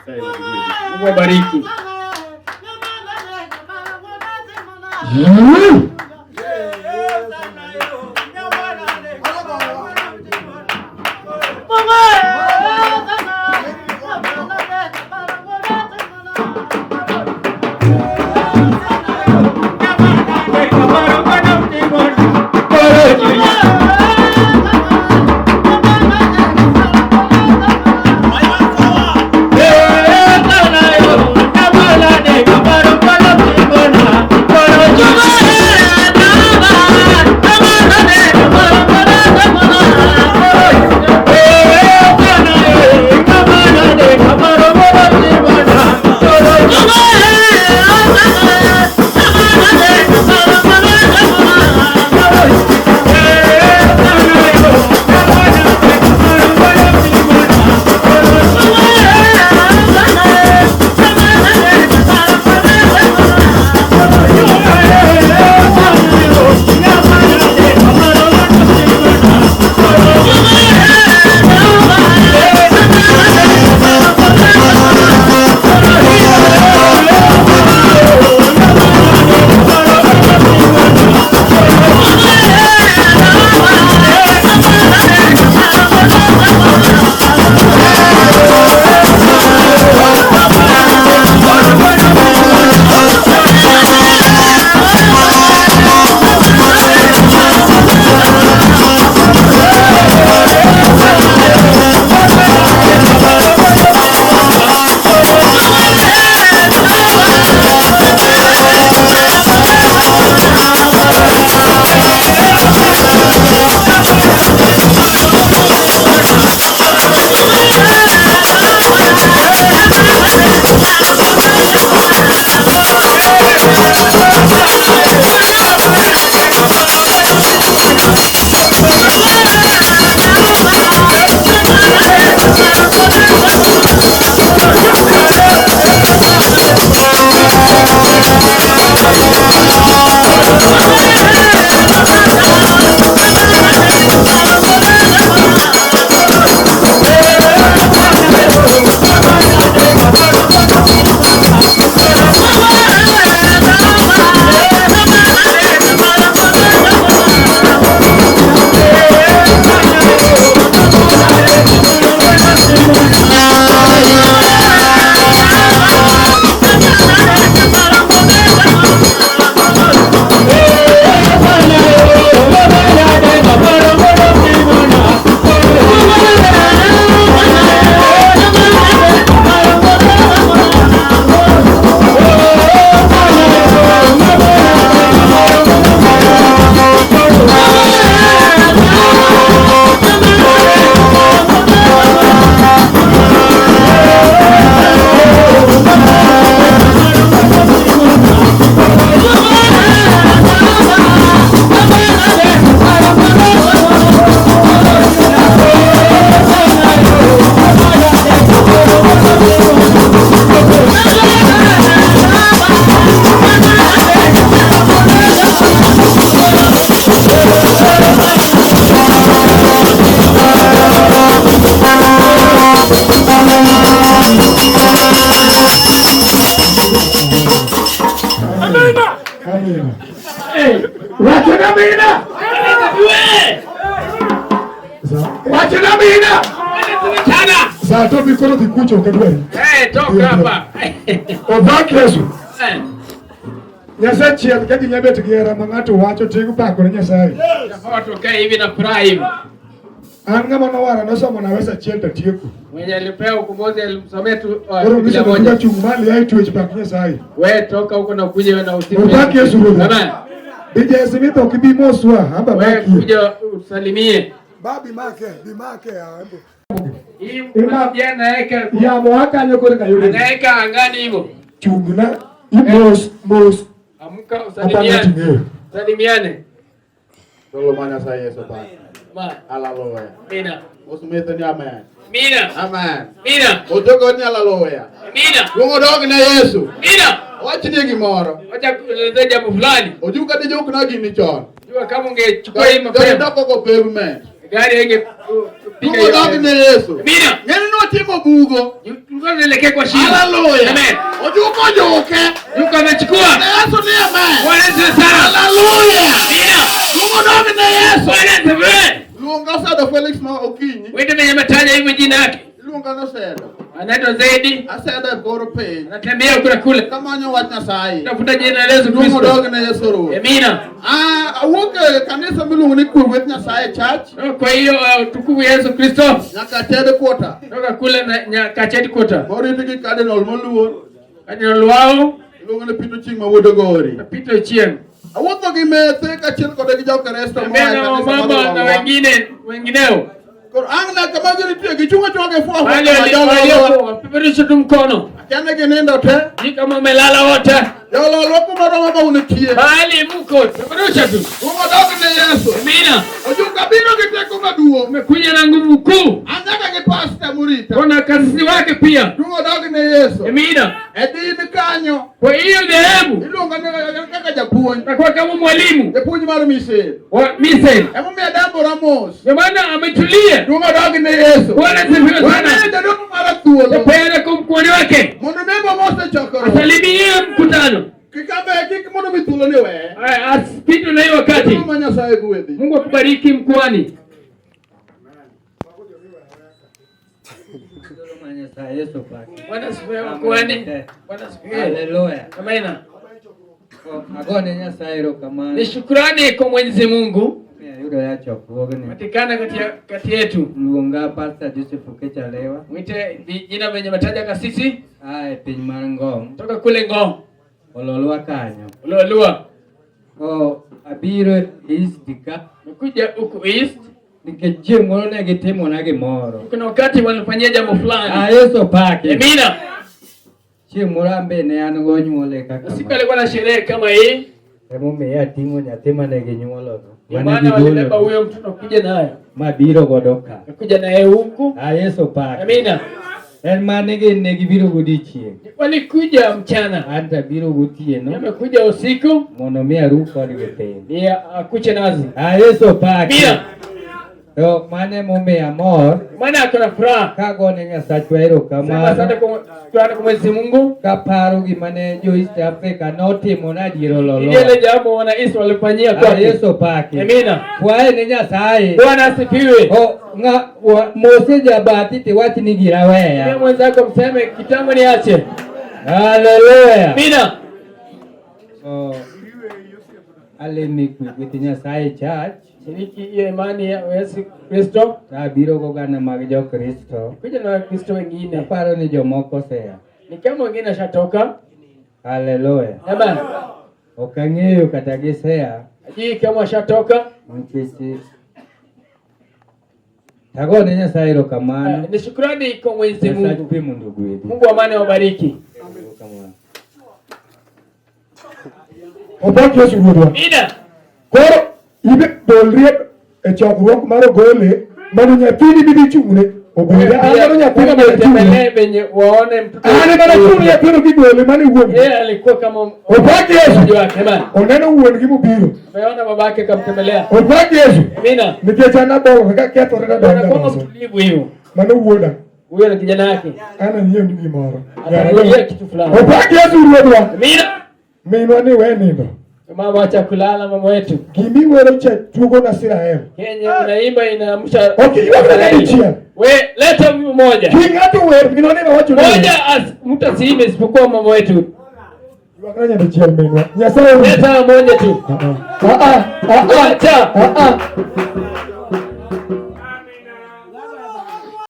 Mungu abariki. Wachana Wachana mina. Chana. Saa to mikono dhi kucho ok adwari. Eh, toka hapa. Opak Yesu. Eh, Nyasaye chiel ka ji nyabet gi hera ma ng'ato wacho tigo pako ne Nyasaye. Jamaa watu wakae hivi na furaha hivi. An ng'ama nowara nosomo na wesa achiel to atieko. Mwenye alipewa ukombozi alimsomea tu Koro Biblia ng'iso moja. ni chung' malo yae twech pak Nyasaye. Wewe toka huko na ukuje wewe na usifu. Opak Yesu ruodha. Amen. DJ Smith ok ibi moswa, aba Wewe makie. kuja usalimie. Ba bimake, bimake ya. Hii Ima- mmoja anaweka Yamo akanyo koro kayudo. anaweka angani hivyo. Chung'na mos mos Amka apang'o usalimiane. ting'eyo. Salimiane. Solo ma Nyasaye Yesu pak. Ma, Haleluya. mina. Osmith ni amen. Mina. Amen. Mina. Otogo ni haleluya. Mina. Luongo dog ne Yesu. Mina. Wachnie gimoro. Wacha kuelezea jambo fulani. Ojuka de jok na gini chon. Jua kama ungechukua hii Gari mapema dok oko pavement. gari ingepiga Luongo dog ne hiyo. Yesu. Mina. Ng'eni ni otimo bugo. Tulikuwa tunaelekea kwa shimo. Haleluya. Amen. Ojuka ojuke. Yuko amechukua. Yesu ni amen. Bwana asifiwe sana. Haleluya. Amina. Luongo dog ne Yesu. Bwana asifiwe. Luonga Osedo Felix ma okinyi. Wende mwenye ametaja hivyo jina yake. Iluonga ni Osedo. Anaitwa Zaidi. Asedo e kor piny. Anatembea huku na kule. Kamanyo wach Nyasaye. Tafuta jina la Yesu Luongo Kristo. dog ne Yesu Ruoth. Amina. Ah, awuok e kanisa miluongo ni Kweth Nyasaye Church. Kwa hiyo utukufu Yesu Kristo. Nyaka headquarter. Toka kule na Nyakach headquarter. Morit gi Cardinal moluor. Cardinal wao Iluongo ni Peter Ochieng' ma wuod Ogori. Peter Ochieng'. Awuotho gi methe kaachiel kode gi jo-Kristo moa e Tembea na kanisa mar wamama na Lolwa. wengine wengineo. Koro ang' na kama ginitie gichung' achunga gi fwa Wale walio wapeperusha tu mkono. Akiane ginindo te. Ni kama umelala wote. Jololwa kuma romo ma unitie. Mahali mko peperusha tu. Luongo dog ne Yesu. Amina. Ojuka biro gi teko maduong'. Umekuja na nguvu kuu. An nyaka gi pasta morita. Kuna kasisi wake pia. Luongo dog ne Yesu. Amina. E din kanyo. Kwa hiyo dhehebu Iluongo ni kaka japuonj. takuwa kama mwalimu Japuonj mar mission. wa mission. Emomiyo adambora mos. Ndio maana ametulia. Luongo dog ne Yesu. Bwana asifiwe Wane sana. jadolo mar thuolo. Peana kwa mkono wake. Mondo nembo mos e chokruok. Asalimie mkutano. Kik abe kik mondo mi thuolo ni we. Aya, asipitwe na hiyo wakati. Mungu Nyasaye gwedhi. Mungu akubariki mkoani. Bwana asifiwe mkoani. Bwana asifiwe. Haleluya. Amina. Agone Nyasaye erokamano. Ni shukrani kwa Mwenyezi Mungu Miyo ayudo ya chokruogni. patikana kati yetu. Luonga Pastor Joseph Okechalewa Mwite jina venye mataja kasisi a e piny mar Ngong, toka kule Ngong, Ololua kanyo. Ulolua. O abiro East ka Mekuja huku East, nikech chieng' moro ne gitimona gimoro. kuna wakati walifanyia jambo A fulani. Yesu paki. Amina. Chieng' moro an be ne an gonyuole kaka Siku ma. alikuwa na sherehe kama hii, Emomiyo ating'o nyathi mane ginyuolono. ndio Mane maana walibeba gigolo huyo mtoto kuja naye, mabiro godo ka. kuja naye huku. A Yesu paki. Amina. En mane gin ne gibiro godiechieng'. Walikuja mchana, An to abiro gotieno. amekuja usiku Mondo mi aru kodgi piny. ndiye akuche nazi. A Yesu paki. Amina. To mano emomiyo amor Maana ako na furaha. kagone Nyasachwa Sema asante erokamano kwa shukrani kwa Mwenyezi Mungu. kaparo gima ne jo East Africa notimona dier Ile Ololua. jambo wana Israeli walifanyia A kwake. Yesu paki. Amina. Kwaye ne Nyasaye. Bwana asifiwe. O ng'a mose jabati tiwach ni gira Mwambie weya. mwenzako mseme kitambo niache. Haleluya. Amina. O alemi kweth Nyasaye Church Shiriki hiyo imani ya Yesu Kristo. to abiro goganda mag jo-Kristo. Kuja na Wakristo wengine. Aparo ni jomoko osea. Ni kama wengine ashatoka. Haleluya. Amen. Ok ang'eyo kata gisea Hajui kama washatoka. nikech tagone Nyasaye erokamano. Ni shukrani kwa Mwenyezi Nyasach Mungu. kwe mondo ogwedhi. Mungu wa amani awabariki. Erokamano. Opak Yesu Ruodhwa. Amina. Koro ibe bolrie e chokruok mar ogole mondo nyathini bidhi chung'ne obede. An mano nyathina mana chung'ne. Tembelee venye waone mtoto. An mana chung'ne nyathino kigole mano e wuon. Yeye alikuwa kama Opak Yesu. mzazi wake. Amen. Oneno wuon gi mobiro. Ameona babake akamtembelea. Opak Yesu. Amina. Nikech an abongo kaka kethore tadonjo Anakuwa loso. mtulivu hivyo. Mano wuoda. Huyo ni kijana yake. An anyiewni gimoro. Atakulia kitu fulani. Opak Yesu Ruodhwa. Amina. Minwa ni we nindo. Mama acha kulala mama wetu. Gimiwero cha tugo na Israel. Kenya unaimba inaamsha. Ok, ywak na dichiel. We leta mmoja. Ki ng'ato wer minwa ni wacho ni. Mmoja mtu asiimbe isipokuwa mama wetu. Ywak na nyadichiel minwa. Nyasaye oriti. Leta mmoja tu. Ah, ah, ah, ah, Acha. ah, ah.